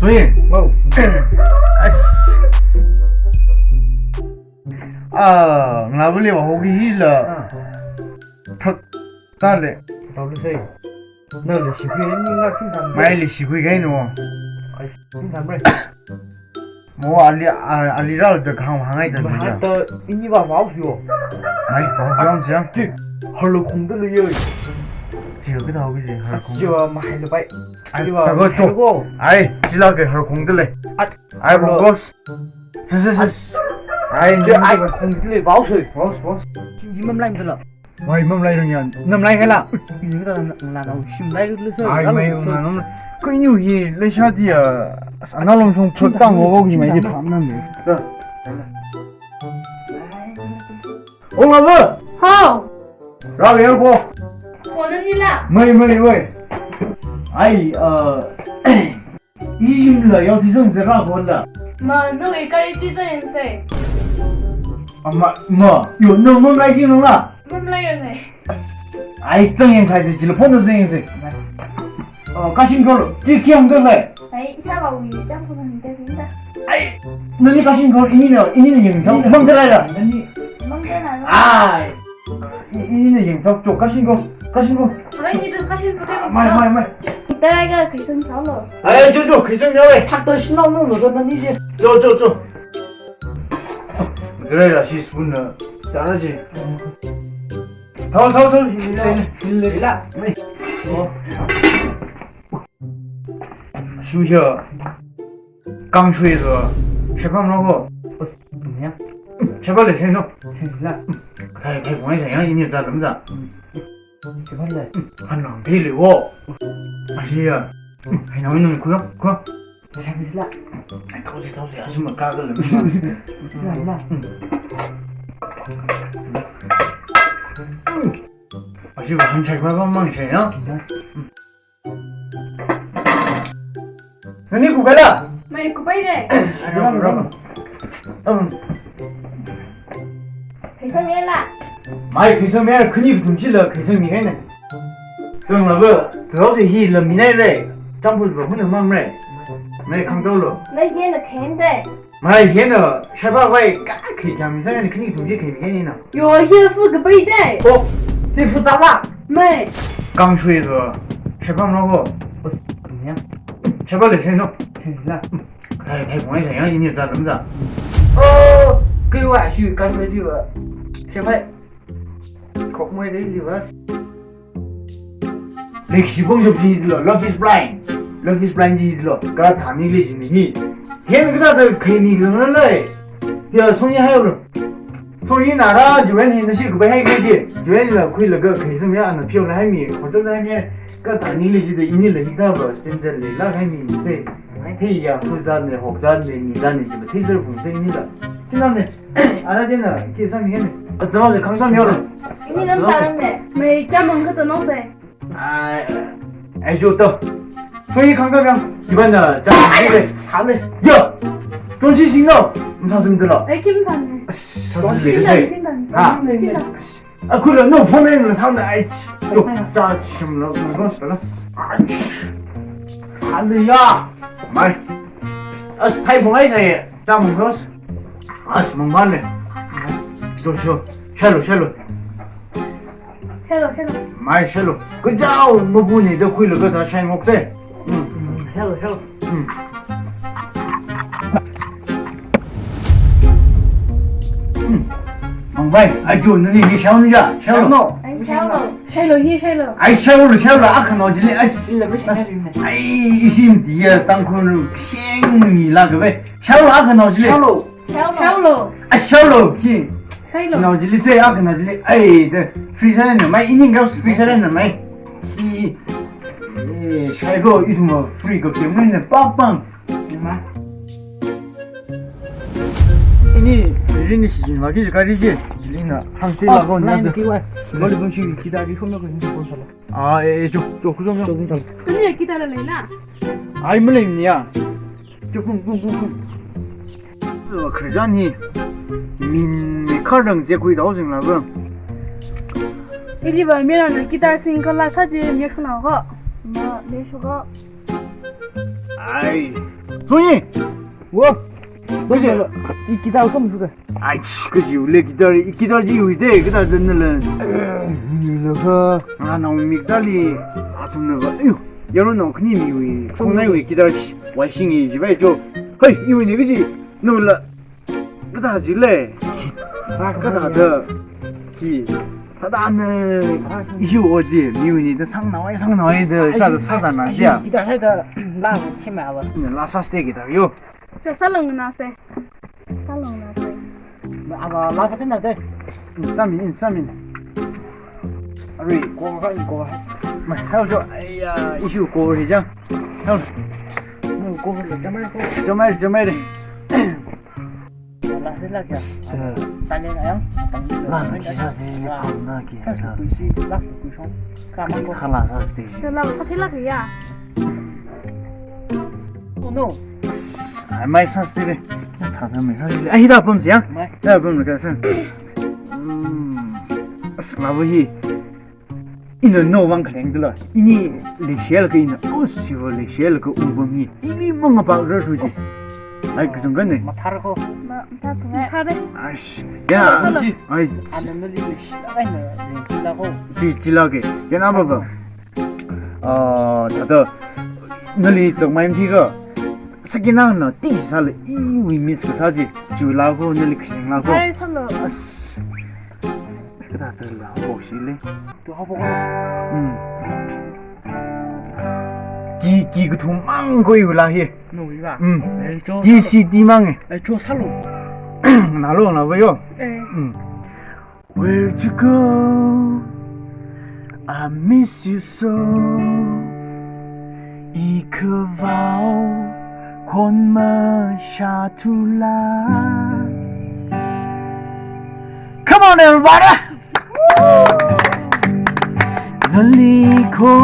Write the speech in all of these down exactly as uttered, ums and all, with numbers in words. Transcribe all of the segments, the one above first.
Ui, wow. As. Ah, ngalāva leiva hoki hila. Ah. Thak tale. Tau le sei. Nang leishikhui ni ngar thing tham. Mai leishikhui kahaina. Ai, thing tham re. Mo ali, a-, ali rāda kahāng hāngngaida. Mahata ini va vao sio. Mai, vao sio siang. Chi, harlo khongda leiya. Chi ka tau ki chi, harlo khong. Chi va mahai le pai. Ai, chi va tao mahai to. Ai, chila ke harlo khongda lei. At. Ai, harlo. Boss. Sis, sis, sis. Ai, chi ni ai khongda lei vao sio. Boss, boss. Chi chi mamlai mdala. Wai, mamlai rang yan. Namlai kala. Pi ni ka na na na shim lai lu se. Ai, mai na na. Ko inyu hi leisha dia. Ana long song phut tang wo go ni mai di pham na me. Ong ava. Hao. Ra yang ko. Ko na ni la. Mai, mai, mai. Ai, uh, Ijimla, yao chi zangse rāhonla. Ma, nawui gari chi zangyangse. Ama, ma, yo, no, mamlai chi nung la. Mamlai yangse. Ai, zangyang khaise, chila phone zangyangse. Oh, kashin kor, chi kiyang kor lai. Ai, isa ba wi, jang ko ni de da. Ai, nani kashin kor, inina, inina yang, jang, mang terai la. Nani. Mang terai la. Ai. I, i, ina yangthok cho, kashin ko, kashin ko. Mai, ni tu kashin ko, kashin ko. Mai, mai, mai. Tara ga kashin sālo. Ai, cho, cho, kashin ya, ai. Thak ta shin lo, lo, lo, na ni je. Cho, cho, cho. Tara ga shi spoon na, tara je. Thau, thau, thau, le, le, le, la. Mai. Oh. Shuya. Kang shui zo. Shepam lo ko. Ya. Shepa le sheno. La. Kai, kai, wai sa yang ini za lam za. Shepa le. Han nang pi le wo. Asia. Hai nang nang kulo, kulo. Sa bis la. Ai, tau si, tau si, asu ma ka ga le. La, la. Asia han chai ba ba mang chai ya. Nani kukaila? Mai kupai re. Rama, rama. Um. Khaisang mila? Mai khaisang mi, khani kathum chila khaisang mi kahaina. Kang lava, tau se hi la mi nai re. Champur ba huna mam re. Mai khang tau lo. Mai hina khen de. Mai hina, shaba wai, ka khi jam zang ni khani kathum chi khi mi kahaina. Yo, hi fu kapai de. Oh, hi fu za la. Mai. Kang shui zo, shepam lo ko. Ya. Shepa le sheno. La. Hai, hai, bong ai sa yang ini za lam za. Oh, kei wa shu kan me di wa. Shepa. Kok mai de di wa. Leshi bong jo di lo, love is blind. Love is blind di lo. Ka thani le jin ni. Yen ka ta kai ni lo le. Ya, song ya hai lo. Sorry, nara, Joanne hi nashi kubai hai kaji. Joanne la khuilaga khaisang mi ana pure la hai mi, hotel la hai mi, ka thani le jida ini la hita ba, standard le la hai mi se. Hei ya, fu zan ne, hok zan ne, ni zan ne, jiba teacher fu se ini la. Tina ne, ara dena, ke sa mi ne. Zama se khang sa mi ora. Ini lam sa ram ne. Mai kya mang kata nong se. Ai, ai jo to. Sui khang ka yang. Iban da, ja, ji le, sa le. Yo. Tonshi sing no. Msa sim de lo. Ai, kim tan. Sa sim de le. Kim tan, kim tan. Ha. Kim tan. A, kula no phone na sa na ai. Yo, ja, shim lo, no, no, sa la. Ai. Sa le ya. Mai. As thai phone ai sa ye. Ja, mong, no. As mong ba le. Jo, jo. Shalo, shalo. Hello, hello. Mai shalo. Kajao, mabuni da khuilaga ta shai ngok se. Hmm. Hello, hello. Hmm. Hmm. Mang bai, ai jo nani hi shao ni ja, shao no. Ai, shao lo. Shai lo, hi shai lo. Ai shao lo, shao lo, a khano jili, ai. Ai, isim dia Tangkhul sheng ni la ga bai. Shao lo, a khano jili. Shao lo. Shao lo. Shao lo. A shao lo ki. Shao lo. Nao jili se, a nao jili. Ai, the free sa na mai, ini kau free sa na mai. Si, eh, shai ko, itu mo free ko ke mai na pa pang. Ma. Ini, ini si jin lagi je kari je. Jili na, hang se la ko na. Ki wa. Lo di bun shi ki da di ko na ko ni ko sa. Ah, eh, eh, jo, jo, ku jo, jo. Ni ki da la le la. Ai, mo le ni ya. Chu kum, kum, kum, kum. Zo, khrijan hi. Min mi khardang je kui dao jing la ba. Ili ba mi na guitar sing kala sa je mi khna ho. Ma, mi shu ho. Ai. Sungyi. Wo. Kaji. I guitar kam suka. Ai, kaji le guitar, i guitar ji ui de, guitar de nala. Ui le ka. Ana mi guitar li. Athumna va. Ayu. Yaro no kani mi ui. Kong nai ui guitar. Wai sing i ji bai jo. Hei, i ui ni kaji. No la. Kathā jilei. Kathāda. Hi. Kathāna. Ishi odi, miwui nida sangnawai, sangnawai da, sāda, sāsāna jiya. Kita haida, la, thima ava. La sāsde kita, yo. Cha sālongnase. Sālongnase. Ava, la kathāna de. Sāmi, sāmi. Arui, ko ka, ko. Mai, hau jo, aiya, ishi ko ri jang. Hau. Ko, jamai, ko. Jamai, jamai de. Lāsi lākya. Tani ayang. Lāna kisa si pamna ki. Kuisi lāk kuisong. Kama ko. Khala sāsde. Sila sāsi lākya. Oh no. Ai mai sāsde. Thāda mai sāsde. Ai hida pam siang. Mai. Da pam ka sa. Hmm. As labu hi. Ina no vang khaleng dula. Ini leishilaga ina, oh, siva leishilaga ungpam hi. Ini mangapa rarsuji. Ai, kazang kane. Mathar ko. Ma, mathar ko. Mathar de. Ash. Ya. Sala. Ai. Ana nali leishilaga ina leishila ko. Ji, jila ke. Yana baba. Ah, thāda. Nali chakmai mthi ka. Sakina na ti sala iwui miss kasā ji. Jula ko, nali khaleng la ko. Ai, sala. As. Kathāda la, haophok sile. Tu haophok. Hmm. Ki, ki kathum mang koi ula hi. No, iwa. Hmm. Ai, cho. Ki sālo. Si ti mang e. Ai, cho sālo. Nalo, na ba yo. Eh. Hmm. Where'd you go? I miss you so. I khavao khon mashā thula. Come on, everybody! Nali khothumda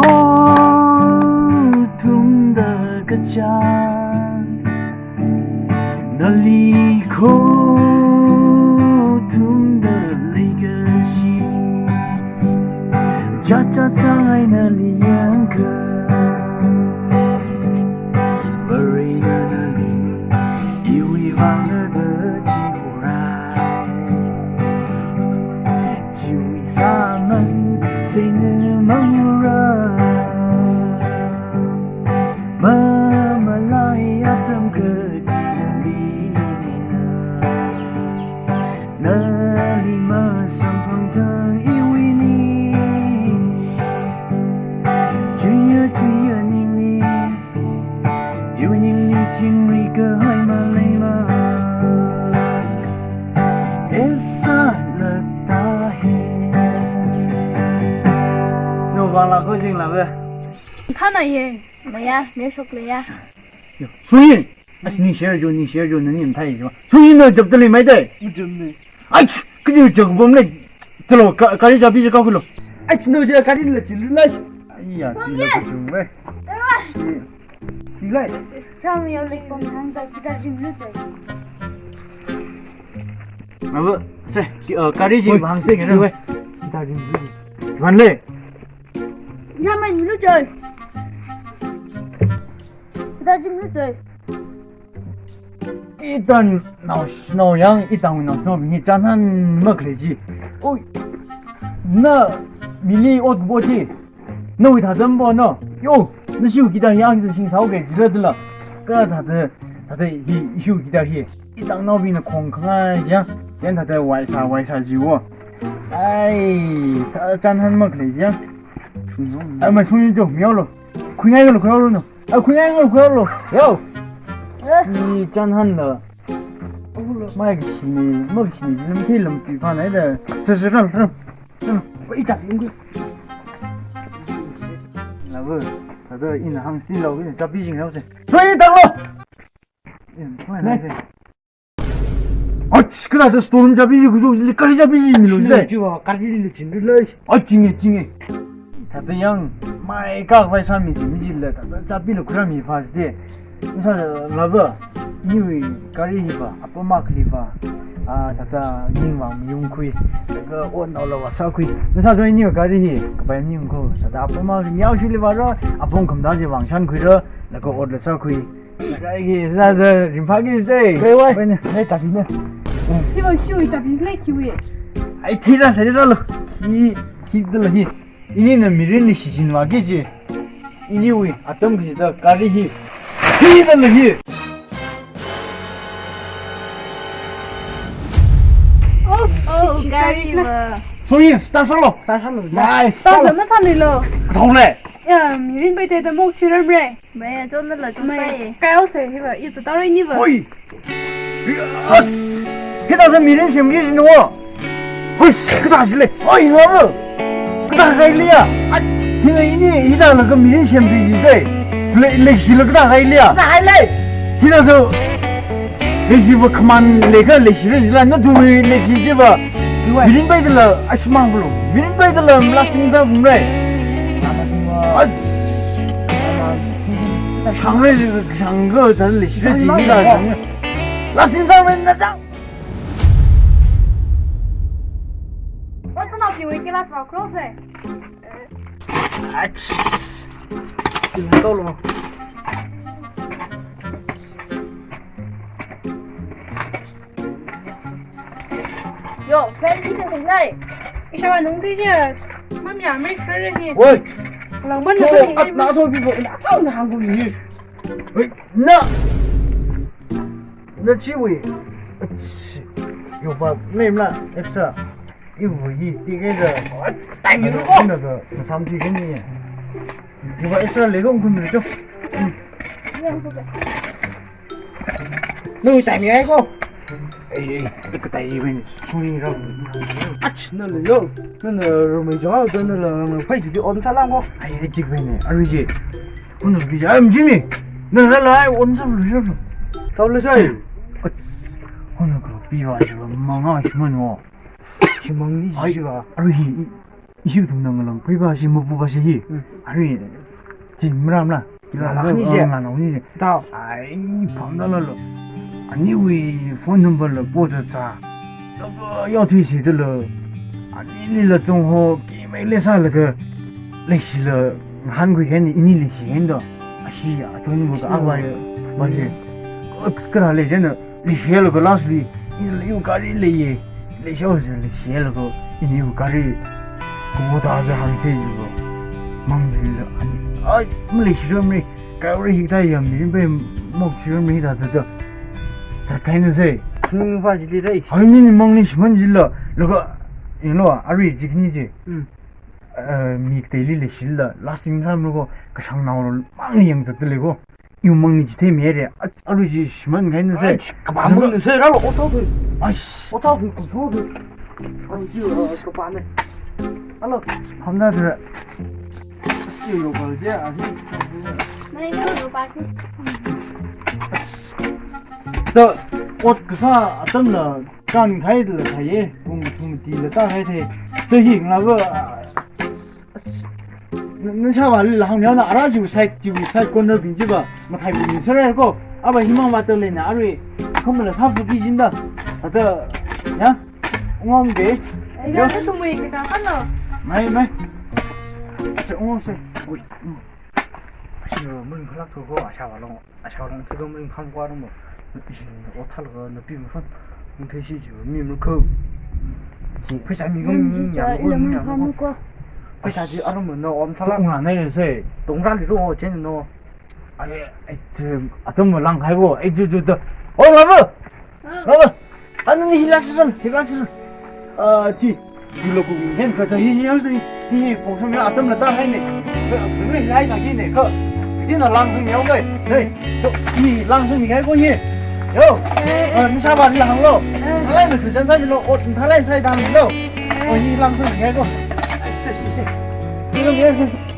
kachang, nali khothumda leikashi. Chacha sangai nali yangka. Marina nali iwui vangna da chihorai. Chiwui saman sena mangra. Mamalai atam kati nali. Nali masamphang thang iwui ning. Chuiya, chuiya ningli. Iwui ningli chingri kahai maleila. Aisa lata hi. No vang la ko jing la ve. Thana ye, maya, me shok le ya. Yo, Sungyi! Ash, ningshi jo, ningshi jo, nani mathāi jo. Sungyi, na japta lei mai dai. Mujam ne. Ash, kaji jak bom lei. Chalo, ka, gari chabi je ka kulo. Ash, no je gari la chin la. Aiya, chin la kuchung ve. Chin lai. Chang yo le kom hang da kita jim lu jai. Abu, se, ki, uh, gari jim hang se ngira ve. Kita jim lu. Wan le. Ya mai lu jai. Kita jim lu jai. Ithum nao, nao yang, ithum naoshinao bing hi chānhan makhalei ji. Oi, na mili ot bo ji. Nawui thāda bo no. Yo, nashiwui guitar yang sing thao ke jira dala. Kathāda, thāda hi, ishiwui guitar hi. Ithumnaobingna khong khangai ya. Yan thāda waisa, waisa ji wo. Ai, thāda chānhan makhalei ji ya. Ai, mai Sungyi jo, mi yao lo. Khuingai ngalo, khuingai ngalo. A, khuingai ngalo, khuingai ngalo. Yo. Eh? Ni chānhan la. Mai kishi ni, mai kishi ni, lam ki lam ki pa nai da. Sa, sa, ram, ram. Ram. Ita sing ku. Labu, ada ina hang si lau, ina tapi jing lau se. Sui tang lo. Ina, sui nai se. Ach, kala da store room chabi ji, kujo ji, gari chabi ji, milo ji. Shino jiwa, gari li chin ri lai. Ach, chinge, chinge. Thāda yang, mai ka vai sa mi ji, mi ji le, thāda chabi lo kura mi pa ji de. Misa laba. Iniwui gari hiva, apam akhaliva, ah, thāda ningvang mayungkhui, laga ot naolaga sākhui. Nasa zoi iniwui gari hi, kapai mayungkhui, thāda apam akhali miao shiliva ra, apam khamda chi vāngshankhuira, laga otla sākhui. Laga hi, sāda ringphāki side. Kaiwui. Wene, ne tapi ne. Hiva shui tapi le kiwi. Ai, thira sāli ralo. Khi, khi dala hi. Inina mirinli shichinvāki kaji. Iniwui atam kachida gari hi. Hithāda hi. Oh, oh, gari va. Sorry, start sālo. Start sālo. Bye. Start sālo, masālilo. Thongre. Ya, mirin bai te da mok chiramre. Mai, chonna la, chonna mai. Kai o se, hiva, i tsa taro iniva. Oi. Yes. Hithāda mirin semki jino. Hui, kathā sile. Oi, ngava. Kathā kailiya. Ai, hina ini, hithālaga mirin semsi jide. Le, leishila kathā kailiya. Kathā kaile. Hithāda. Leishiva khaman leikha leishira jila, nathumwui leishi chiva. Mirin bai dala, ashimang bulu. Mirin bai dala, lasting sāphalungra. Ai. Shangre, shangga, dan leishira jila, shangre. Lasting sāphalungra, nachang. What's not you wake up for close? Ach. Tingtolo. Yo, friend, this is nice. Ishawa nung tiji. Mami, I'm ready for it. Woi. Langman. Cho, na, at na to bi bo, na, at na hang bo ni. Woi, na. Na chiwi. Ach. Yo ba, name la, extra. Iwui hi, tika da. Time yu ko. Na ka, na samthi kani. Jiva extra leikha ungkhuimilu cho. Nawui time yaiko. Ei, ei, katai iwui ni. Sui ra. Ach, nalo. Nana romei jao, nala, nala, phai sidi on sālang ko. Ai, ai, chik bene. Arui ji. Huna bi ja, am jini. Nala, nala, ai, on sālu, sālu. Tau le sai. Ach. Huna ko, bi wa, ji wa, manga, shimān wo. Shimān ni ai, jiva. Arui hi, i, ishi tum nang lang, pui ba shi, mapu ba shi hi. Hmm. Arui, ji maram la. Ji la, la, la, ni je. Nganao ni je. Tau. Ai, pam da la lo. Aniwui phone number la po cha cha. Lo po yo thui si da lo. Ani ni la chong ho, ki mai le sālaga. Leishila, hāngkhui kani, ini leishi kani da. Ashi, achon mo ka, awa ya. Ba je. Kara le je na. Leishilaga lastly, ina leiu gari leiye. Leishihaosa leishilaga, iniu gari. Kumo ta ja hangse jibo. Mang jila ani. Ai, maleishiramre. Gari hikta yam ni, be mok shiramre da da da. Chakaina se. Nung fa jili dai. Ai, ni ni mang ni shimān jila. Laga, you know, arui jikni ji. Hmm. Eh, mi kateili leishila. Lasting time lo ko, kashangnao lo, mang ni yang zat le ko. Iwui mang ni chithei mere, a, arui chi shimān kahaina se. Ai, kapa mang ni se, ralo, otau tu. Ai. Otau tu, kuthu tu. Ai, chi, a, kapa ne. Alo. Hamna tu. Chi lo pa je, a, chi. Nai, nai, lo pa ki. To, ot kasā atamla, kan khai la khai ye, kum kum ti la ta khai the. To hi ngla ba, As, na, na shawa li la hang na ara ju side ju side corner bing jiva, mathai bing sere ko. Aba himang ba to le na arui. Khum la thap ki jin da. Ata, ya. Ngom de. Ya, ka tumui ka ka no. Mai, mai. Se ngom se. Ui. Shi mun khalak to ko, ashawa long. Ashawa long thikam ringpham kwa ramo. Ishi othal ko napi mafan. Mungthei shi ji mi mukho. Pheisā mi ko mi ya ko mi ya ko. Pheisā ji aram na om thala. Ung la nai se. Tung ra li ro chen no. Ai, ai, atam lang khai ko. Ai, ju, ju, ju. Oh, mama. Mama. Anu ni hilak sisal, hilak sisal. Ah, ti, ti lo ku hen ka ta hi hi yang si, hi hi pong sung ya atam la ta hai ne. Ka zung le lai sa ki ne ka. Ti na lang sung ya ngai. Nei, to hi lang sung ni ngai ko hi. Yo. Ah, ni sa ba ni la hang lo. Thalai na tu jan sa ni lo, ot thalai sai dang ni lo. Oh, hi lang sung ni ngai ko. Ai, si, si, si. Ti lo ngai.